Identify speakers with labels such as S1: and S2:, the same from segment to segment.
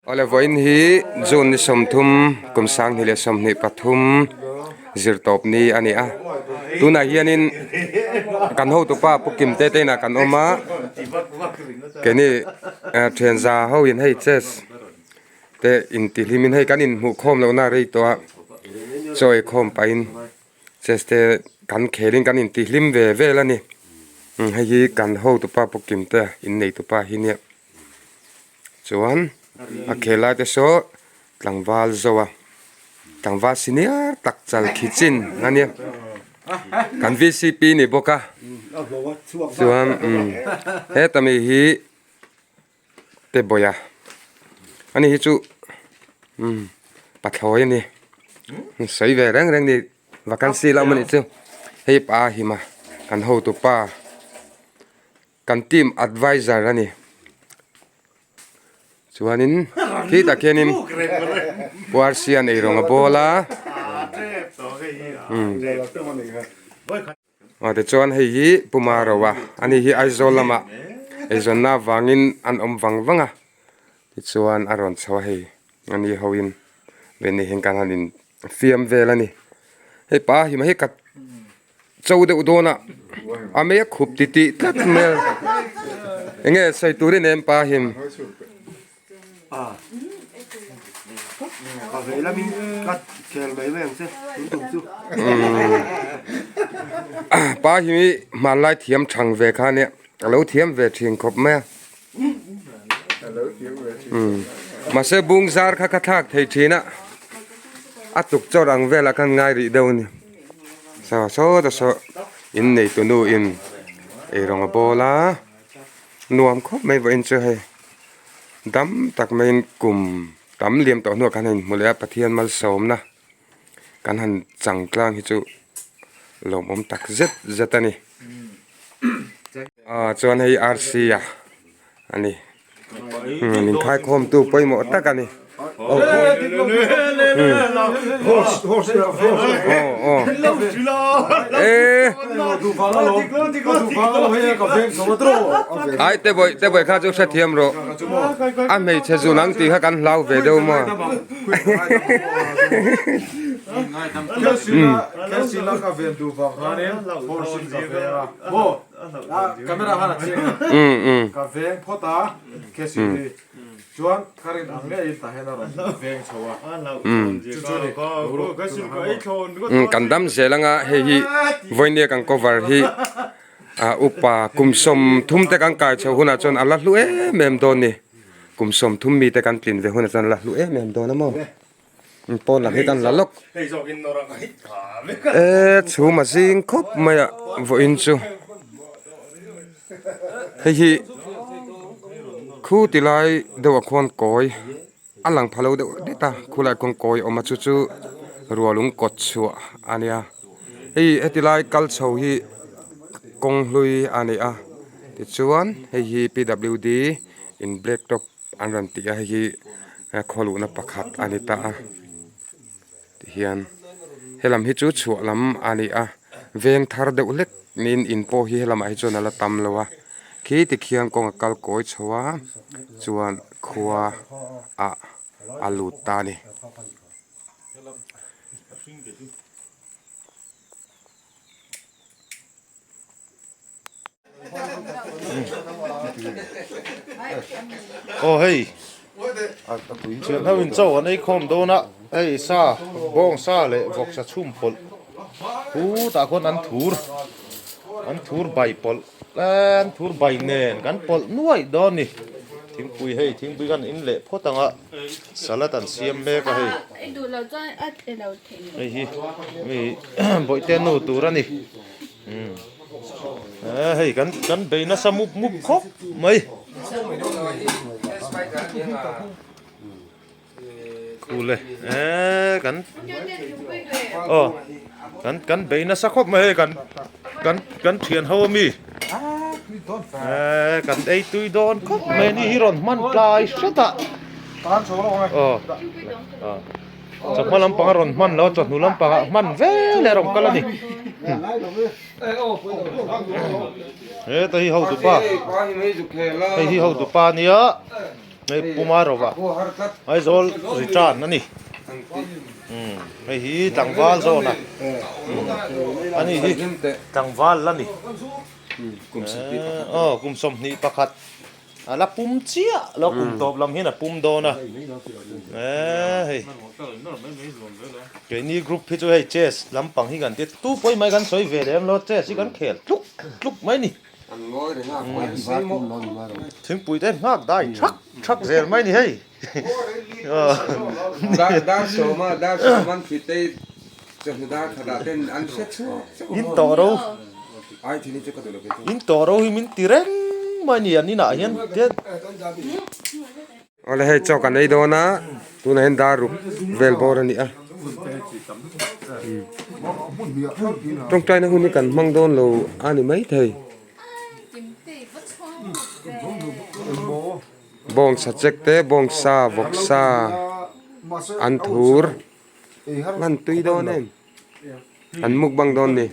S1: Awle vawiin hi June ni 30 kum 2023 zirtawp ni a ni a tunah hianin kan hotupa Pu Kim te te inah kan awm a keini thianza ho in hei chess te intihlim in hei kan inhmuh khawm lohna a rei tawh a chaw eikhawm pahin chess te kan khel in kan intihlim ve vel a ni hei hi kan hotupa Pu Kim te inneitupa hi nia. Chuan a khel lai te saw tlangval zo a tlangval senior tak chal khi chin a nia kan vcp ni bawk a chuan umm heta mi hi te bawih a ani hi chu umm pathlawi a ni sawi ve reng reng ni vacancy lam a nih chu hei pa hima kan hotupa. Kan team adviser a ni. Chuanin khi tak hianin Puarsian eirawng a bawl a. Aw tichuan hei hi Puma Roa ani hi Aizawl lamah eizawnna avangin an awm vang vang a. Tichuan a rawn chho a hei ani hoin veni hian kan han in fiam vel a ni. Hei pa hi mai hi ka. Cho deuh dawn a, a mei a khup ti tih tlat mai a, enge sawi tur i nem pa him. Pa him hi hmanlai thiam thang ve kha ania, a lo thiam ve thin khawp mai a. Mahse bung zar kha ka thlak thei thin a, a tuk chawrh ang velah khan ngai rih deuh a ni. Saw saw ta saw in nei tu nu in eirawng a bawl a nuam khawp mai vawiin chu hei dam tak maiin kum tam liam tawh hnuah khan a inhmu leh a Pathian malsawmna kan han chang tlang hi chu lawmawm tak zet zet a ni ah chuan hei arsi a ani min khaikhawm tu pawimawh tak a ni ai te bawih te bawih kha chu hrethiam rawh a hmeichhe zun ang tih kha kan hlau ve deuh maw.
S2: Camera khan a chiang a ka veng phawt a khesi hi chuan ka rin ang ngeiin tah hian a rawn veng chho a chu chu ni
S1: Kan dam zel anga hei hi vawinia kan cover hi upa kum 30 te kan kai chho hunah chuan a la hlu em em dawn ni kum 30 mi te kan tlin ve hunah chuan a la hlu em em dawn a maw. Pawn lam hi kan la lawk e chhum a zing khawp mai a vawiin chu hei hi khu ti lai deuh ah khuan kawi a lang pha lo deuh det a khulai khuan kawi a awm a chu chu rualung kawt chhuah a nia hei heti lai kal chho hi kawng hlui a ni a tichuan hei hi P W D in black top an rawn tih a hei hi khawluhna pakhat a ni ta a tihian helam hi chu chhuah lam a ni a veng thar deuh hlek niin in pawh hi helamah hi chuan a la tam lo a khi tikhian kawng a kal kawi chho a chuan khua ah a lut ta a ni.
S2: Aw hei thian ho in chaw an ei khawm dawn a hei sa bawng sa leh vawksa chhum pawlh khutah khuan an thur an thur bai pawlh an thur bai nen kan pawlh nuaih dawn a ni thingpui hei thingpui kan in leh phawt ang a salad an siam mek a hei hei hi mi bawihte nu tur a ni. Hei kan kan bei nasa mup mup khawp mai khule eee kan aw kan kan bei nasa khawp mai hei kan kan kan thian ho ami eee kan ei tui dawn khawp mai ni hi rawn hman tlai hret a aw aw. Chawhma lampang a rawn hman lo a, chawhnu lampangah hman vel a rawn kal a ni. Heta hi hotupa, hei hi hotupa a nia. Hei Puma Rova Aizawl return a ni. Hei hi tlangval zawn a ani hi tlangval la ni. Aw kum 21 a la pum chiah lo kum tawp lam hian a pum dawn a. Hei keini group hi chu hei chess lampang hi kan ti tu pawh hi mai kan sawi ve lem lo chess hi kan khel tluk tluk mai ni. Thingpui te nghak dai thak thak zel mai ni hei. In tawh ro in tawh ro hi min ti reng mai ni an inah hian tian.
S1: Awle hei chaw kan ei dawn a tunah hian dar ruk vel bawr a ni a tawngtaina hun hi kan hmang dawn lo a ni maithei bawngsa chek te bawngsa vawksa an thur hman tui dawn em an mukbang dawn ni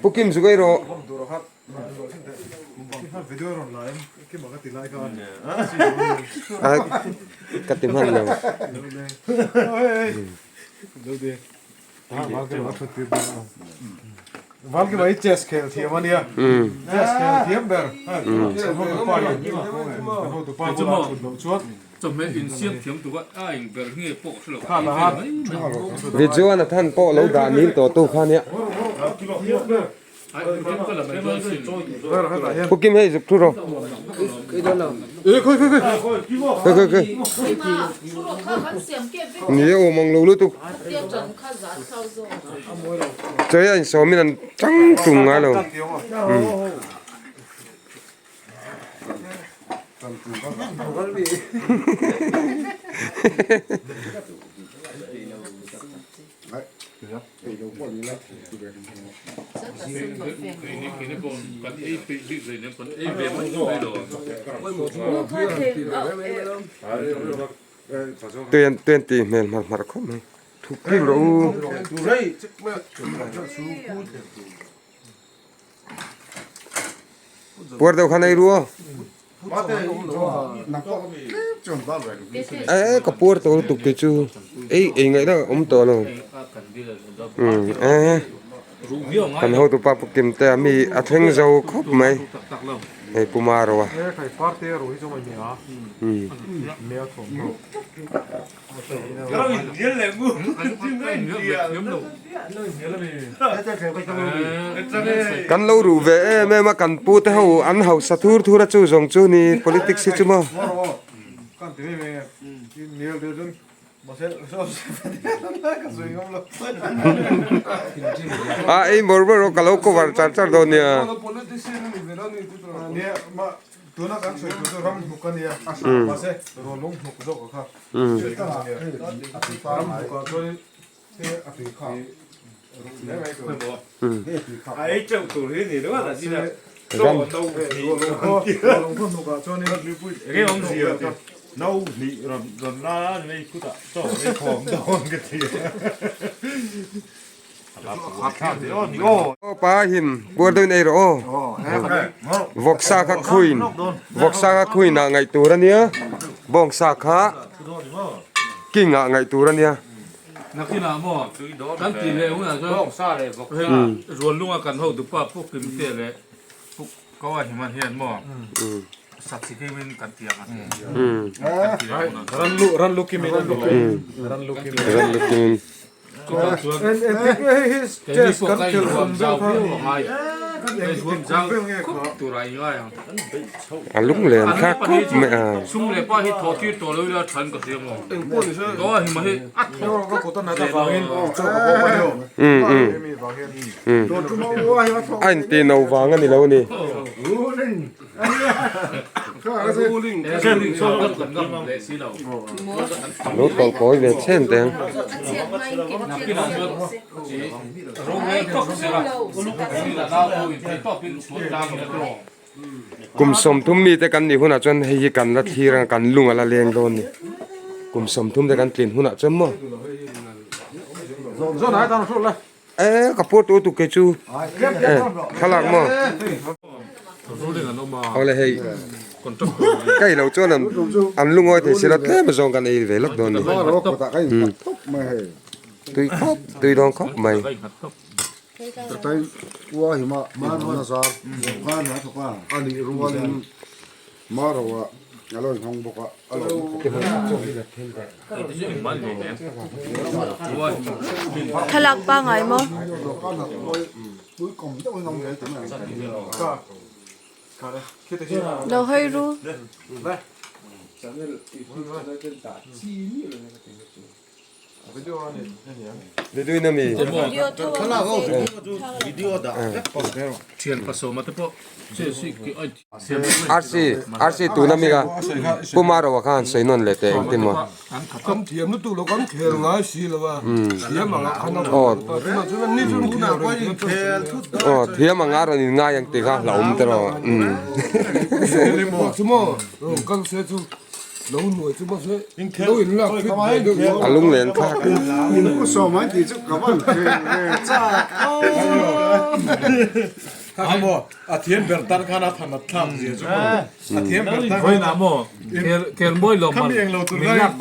S1: Pu Kim zuk ei rawh. Ka ti hman lo. Video a than pawh lo dah nil tawh tu kha nia. Pu Kim hei zuk thu rawh. Khawi khawi khawi. Ni e awm ang lo lutuk. Chawi a insawmin an chang tum ngai lo. Tui an tih hmel hmar hmar khawp mai thuk kim rawh u. Puar deuh khan ei ru aw. E ka puar tawh lutuk kei chu ei ei ngaihna a awm tawh lo. Umm e kan hotupa pu Kimtea mi a thleng zo khawp mai hei Pu Maroa. Umm. Kan lo ruh ve em em a kan pu te ho an hausa thur thur a chu zawng chu ni politics hi chu maw. A ei bawr bawr aw ka lo cover char char dawn nia.
S3: Tuna kan sawi tur chu ram hnuk a nia, mahse rawlung hnuk zawk a kha. Ram hnuk ah chuan a tui kha hle mai tur.
S4: A ei teuh tur hi ni ringawt a zin a.
S3: Rawlung khaw hnuk ah chuan
S4: Enge awmzia ti? No hnih rawn rawn la a ni mai khutah chaw ei khawm dawn ka ti.
S1: Aw pa him puar deuhin ei rawh aw vawksa kha khuin vawksa kha khuin ah ngaih tur ania bawngsa kha king ah ngaih tur ania.
S5: Nakinah maw kan tih leh hunah chuan Ruallunga kan hotupa Pu Kimte leh Pu Kawahiman hian maw Saksikimin kan ti ang a ti.
S3: Ranlukimin
S1: Ranlukimin. A lung len kha khawp mai a. A inti no vang a ni lo a ni. Lo tawlh kawi ve chhen teh ang. Kum 30 mite kan nih hunah chuan hei hi kan la thlir ang kan lung a la leng dawn a ni. Kum 30 te kan tlin hunah chuan maw. E ka puar tu tu kei chu e thlalak maw. Awle hei ka ei loh chuan an lungawi thei silo tlem zawng kan ei ve lawk dawn a ni. Tui khawp tui dawn khawp mai.
S6: Thlalak pangai maw? Lo hawi ru.
S1: RC RC tuna mi kha Pu Maroa kha han sawi nawn leh teh engtin maw? Aw thiam anga rawn in ngai ang tih kha hlauhawm te rawh. A lunglen thlak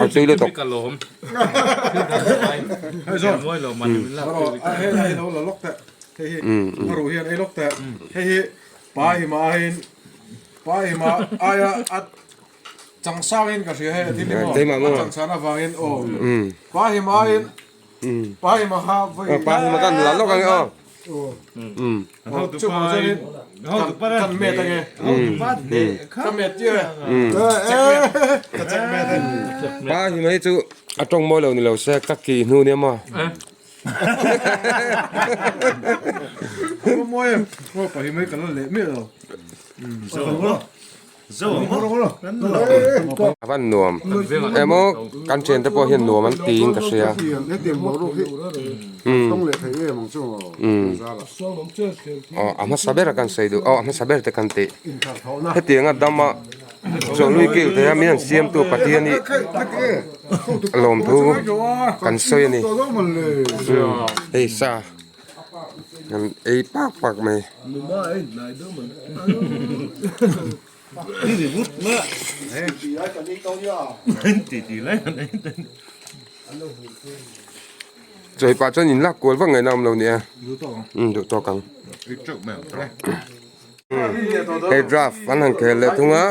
S1: A tui lutuk.
S3: Changsangin ka hria hei a thil hi maw?
S1: Keimah maw?
S3: A changsan avangin aw. Pa hima in pa hima kha vawi
S1: Pa hima kan la lawk ange aw.
S3: Chu vang chuanin kan met ange. Ka met tir e. Ka check met e.
S1: Pa hima hi chu a tawng mawi lo ni lo se ka ki hnu nia maw?
S3: Mawi em? Pa hima hi ka la leh miah lo.
S1: A van nuam emaw kan thiante pawh hian nuam an tiin ka hria aw a hmasa ber a kan sawi duh aw a hmasa ber te kan tih hetianga dama chawhlui kil theia min an siamtu Pathian hi lawmthu kan sawi a ni hei sa. An ei pak pak mai. Chawi pah chuan in lak kual vak ngaihna awm lo nia. Umm duh tawk ang. Hei draft an han khel leh thung a.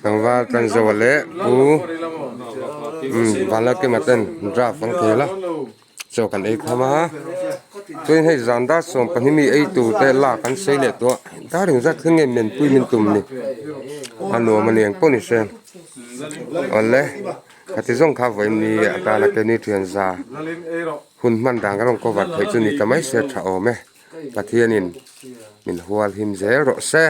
S1: Tlangval Tlanzoa leh Pu Vanlalkima ten draft an khel a. Chaw kan ei kham a, chuan hei zan dar 12 mi ei tur te lak an sawi leh tawh a, dar engzat thleng nge menpui min tum ni, a nuam a ni ang pawh ni se, awle khati zawng kha vawiin ni atana keini thian za hun hman dan kan rawn cover theih chu ni ta mai se tha awm e, Pathianin min hual him zel rawh se.